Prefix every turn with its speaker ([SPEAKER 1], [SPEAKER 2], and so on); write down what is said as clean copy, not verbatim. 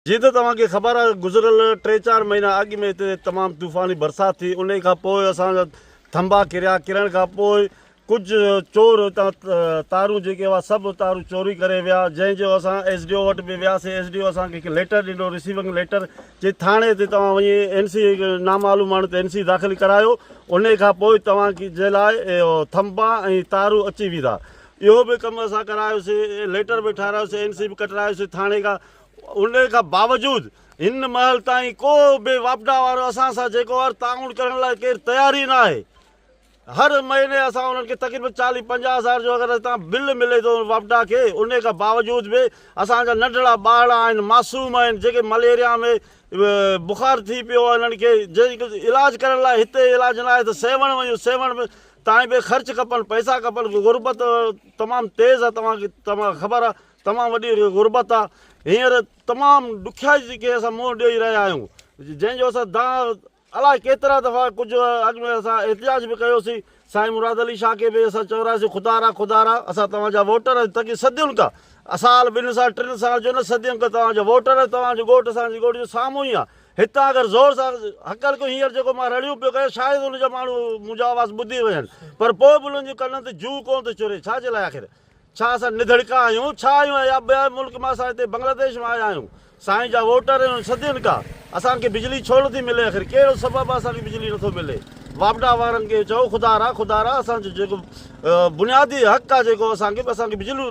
[SPEAKER 1] جيئن ته توهان کي خبر آهي گذريل ٽي چار مهينا اڳ ۾ هتي تمام طوفاني برسات ٿي انهي کان پوء اسان جا ٿنڀا ڪريا ڪرڻ کان پوء ڪجهه چور هتان تارون جيڪي هئا سڀ تارون چوري ڪري ويا جنهن جو اسان ايس ڊي او وٽ به وياسي ايس ڊي او اسان کي هڪ ليٽر ڏنو رسيونگ ليٽر چي ٿاڻي تي توهان وڃي اين سي نامعلوم ماڻهو تي اين سي داخل ڪرايو انهي کان پوء توهان جي لاء ٿنڀا ۽ تارون اچي ويندا اهو به ڪم اسان ڪرايوسي ليٽر به ٺارايوسي اين سي به ڪٽرايوسي ٿاڻي کان ان کان باوجود هن مهل تائين ڪو به واپڊا وارو اسان سان جيڪو آهي تعاون ڪرڻ لاء ڪير تيار ئي نه آهي. هر مهيني اسان انهن کي تقريبن چاليهه 50 هزار جو اگر هتان بل ملي ٿو واپڊا کي ان کان باوجود به اسان جا ننڍڙا ٻارڙا آهن معصوم آهن جيڪي مليريا ۾ بخار ٿي پيو آهي انهن کي جنهن علاج ڪرڻ لاء هتي علاج نه آهي ته سيوهڻ وڃون سيوهڻ ۾ تائين به خرچ کپن پئسا کپن غربت تمام تيز آهي توهان کي تمام خبر آهي تمام وڏي غربت آ هينئر تمام ڏکيائي کي اسان منهن ڏئي رهيا آهيون جنهن جو اسان دانهن الاء ڪيترا دفعا ڪجهه اڳ ۾ اسان احتجاج به ڪيوسين سائين مراد علي شاهه کي به اسان چورايوسين خدا را خدا را اسان توهان جا ووٽر آهيون تڪي صدين کان سال ٻن سال ٽن سال جو نه صدين کان توهان جا ووٽر آهيون توهان جو ڳوٺ اسان جي ڳوٺ جو سامهون ئي آ هتان اگر زور سان هڪل ڪيون هينئر جيڪو مان رڙيون پيو ڪيان شايد ان جا ماڻهو منهنجو آواز ٻڌي وڃن پر پوء به انهن جي ڪنن تي جوء ڪونه ٿو چري ڇا جي لاء آخر ڇا اسان نڌڙڪا آهيون ڇا آهيون يا ٻئي ملڪ مان اسان هتي بنگلاديش مان آيا آهيون سائين جا ووٽر آهيون صدين کان اسان کي بجلي ڇو نٿي ملي آخر ڪهڙو سبب آهي اسان کي بجلي نٿو ملي واپڊا وارن کي چئو خدا را خدا را اسان جو جيڪو بنيادي حق آهي جيڪو اسان کي اسان کي بجلي.